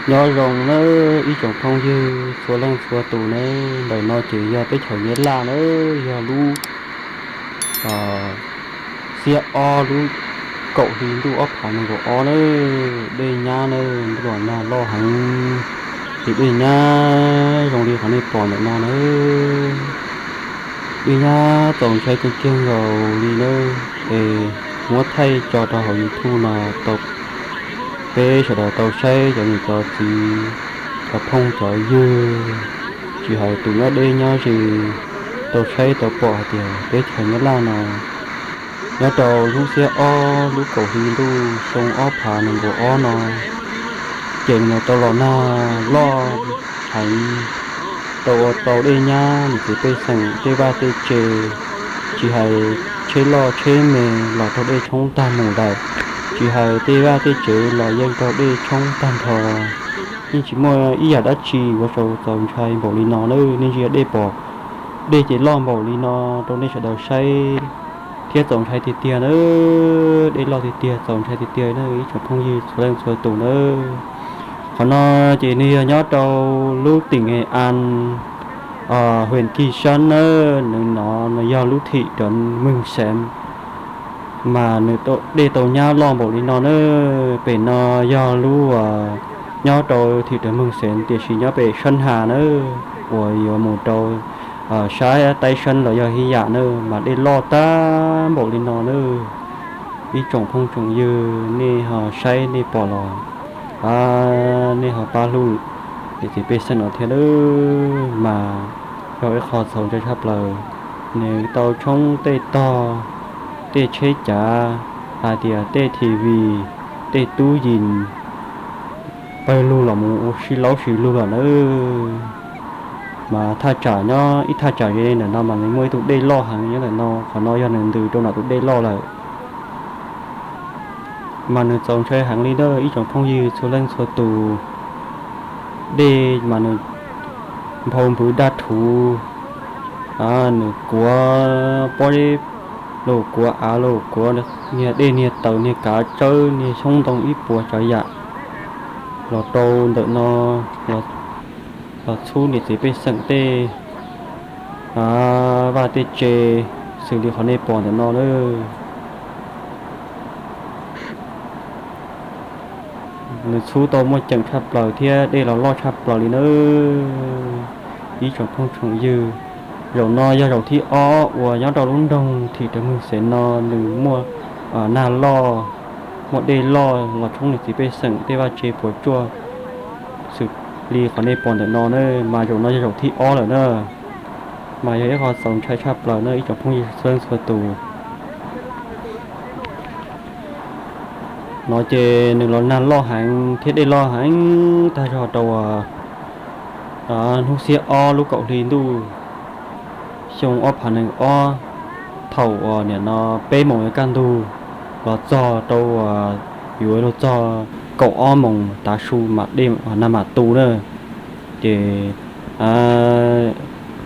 Nyob zoo nawb ib tsoom phooj ywg txhua leej txhua tus nawb, ntawm no ces yog teb chaws Nyab Laj nawb, yog lub xiab ob lub kaum hli ntuj ob phav nees nkaum ob nawb, dej nyab nawb, ntuj los nag loj heev, ces dej nyab zoo li qhov nej pom ntawm no nawb. Dej nyab txaus ntshai kawg kiag nkaus li nawb, es muab thaij tso rau hauv YouTube no tau peb sawv daws tau saib, cov niam cov txiv, cov phooj cov ywg, tsis hais tus nyob deb nyob ze, tau saib tau pom hais tias teb chaws Nyab Laj no nyob rau lub xiab ob lub kaum hli ntuj xyoo ob phav nees nkaum ob no, ces nws tau los nag loj heev, tau ua tau dej nyab niam txiv pej xeem tej vaj tej tsev, tsis hais tsheb loj tsheb me los raug dej tshoob tag mus lawm, tsis hais tej vaj tej tsev los yeej raug dej tshoob tag nrho. Yeej tsis muaj ib yam dab tsi yuav tau txaus ntshai npaum li no nawb. Nej ntsia dej pom, dej ces loj npaum li no rau nej sawv daws saib thiab txaus ntshai tiag tiag nawb. Dej loj tiag tiag txaus ntshai tiag tiag nawb ib tsoom phooj ywg txhua leej txhua tus nawb. Qhov no ces nws yog nyob rau lub tỉnh Nghệ An, huyện Kim Sơn nawb, nws no nws yog lub thị trấn Mường Xén, mas nws dej tau nyab loj npaum li no nawb. Pem no yog lub nyob rau thị trấn Mường Xén tiam sis nyob pem Sơn Hà nawb, uas yuav mus rau sab Tây Sơn los yog Hy Yam nawb, mas dej loj tag npaum li no nawb. Ib tsoom phooj tsoom ywg nej ho saib nej pom los nej ho pab hlub niam txiv pej xeem no thiab nawb, mas yog ib qho txaus ntshai tshaj plaws. Nws tau tshoob tej tog, tej tsheb cav, hais tias tej TV, tej tub yis, pawg lug los mus ua si laub si lug lawm nawb. Mas thaj tsam nyob ib thaj tsam ze ntawm no mas nws muaj ib tug dej loj heev nyob ntawm no, qhov no yog nws ntws rau nram tus dej loj lawm. Mas nws txaus ntshai heev li nawb ib tsoom phooj ywg txhua leej txhua tus. Dej mas nws nphau npwv daj rhuv, nws kuav pob zeb los kuav av los kuav niag dej niag taws niag kav tsawb niag xyoob ntoo ib puas tsav yam los rau ntawm no, los txhub niam txiv pej xeem tej vaj tej tsev xws li qhov nej pom ntawm no lawm. Nws txhub tau muaj ceem tshaj plaws thiab dej los loj tshaj plaws li nawb ib tsoom phooj tsoom ywg. Zaum no yog zaum thib ob uas nyob rau lub nroog Thim Rawv Mws Xeev no nws muaj nag loj, muaj dej loj los tshoob niam txiv pej xeem tej vaj tsev puas tsuaj xws li qhov nej pom ntawm no na, mas zaum no yog zaum thib ob lawm na. Mas yog ib qho txaus ntshai tshaj plaws na ib tsoom phooj ywg txhua leej txhua tus. No ces nws los nag loj heev thiab dej loj heev tag zog rau hnub xiab ob lub kaum hli ntuj xyoo ob phav nees ob, thaum uas nim no peb moos yuav kaj ntug los txog rau yuav luag txog kaum ob moos tav su mam dej nag mam tu na. Ces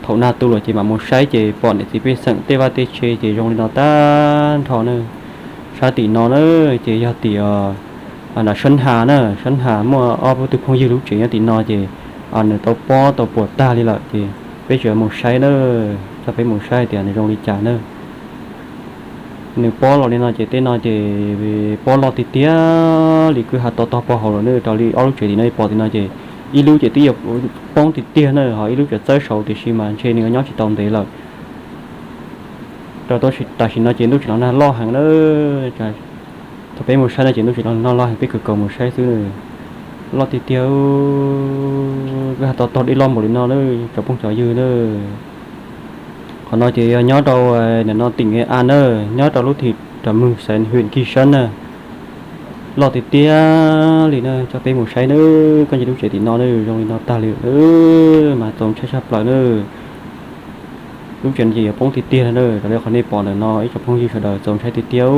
thaum nag tu lawm ces mam mus saib ces pom niam txiv pej xeem tej vaj tej tsev ces zoo li no tag nrho na. Sab tim no na ces yog tim nram Sab Has na, Sab Has muaj ob peb tug phooj ywg lub tsev nyob tim no ces nws tau pob tau puas tag li lawm ces peb tseem mus saib na, coj peb mus saib tias nws zoo li cas na. Nws pob los li no ces tej no ces pob loj tiag tiag li kwj ha to tog pog hauv lawm na, raws li ob lub tsev tim no pom tim no ces ib lub ces twb yuav poob tiag tiag na, ho ib lub tseem txawb saud tiam sis mas ntshe nws nyob tsis tau ntev lawm. Rau tam sim no ces ntuj tseem los nag loj heev na. Thaum peb mus saib no ces ntuj tseem los nag loj heev, peb kawg kaus mus saib xwb na. Loj tiag tiag, kwj ha to tog dej loj npaum li no na, cov phooj cov ywg na. Qhov no ces yog nyob rau nim no tỉnh Nghệ An na, nyob rau lub Thim Rawv Mws Xeev huyện Kim Sơn na. Loj tiag tiag li na, coj peb mus saib na, koj ntsia lub tsev tim no na, zoo li no tag li na, mas txaus ntshai tshaj plaws na. Lub tsev no ces yuav poob tiag tiag na, raws li qhov nej pom ntawm no ib tsoom phooj ywg sawv daws txaus ntshai tiag tiag.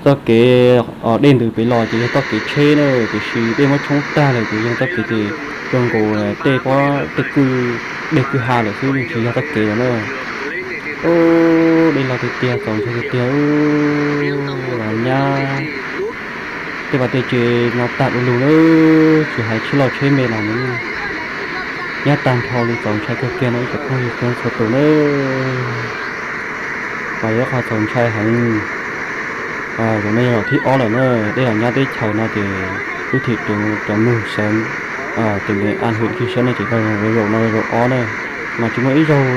Txoj kev dej ntws pem los ces yog txoj kev tsheb na, tiam sis dej muab tshoob tag lawm ces yog txoj kev ces zoo nkaus tej pob tej kwj, dej kwj ha lawm xwb, tsis yog txoj kev lawm na. Dej loj tiag tiag, txaus ntshai tiag tiag, los nyab Tej vaj tej tsev no tag du lug na, tsis hais tsheb loj tsheb me los nws nyab tag nrho li, txaus ntshai kawg kiag no ib tsoom phooj ywg txhua tus na. Mas yog qhov txaus ntshai heev. Zaum no yog zaum thib ob lawm na, dej los nyab teb chaws no ces lub thim rau, rau mus xeev, tỉnh Nghệ An huyện Kim Sơn no ces zaum no zaum ob na, mas tsis muaj ib zaug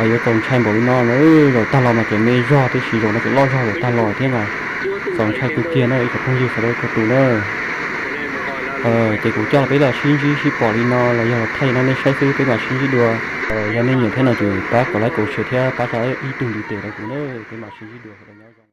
yuav txaus ntshai npaum li no na. Zaum tag los mas tseem me zog, tiam sis zaum no tseem loj zog zaum tag los thiab mas txaus ntshai kawg kiag na ib tsoom phooj ywg sawv daws txhua tus na. Ces kuv coj los peb los sib ntsib sib pom li no los yog los thaij li no nej saib xwb, peb mam sib ntsib dua. Yog nej nyiam thiab no ces pab kom like, share thiab pab tsa ib tug ntiv tes rau kuv na, peb mam sib ntsib dua, sawv daws nyob zoo.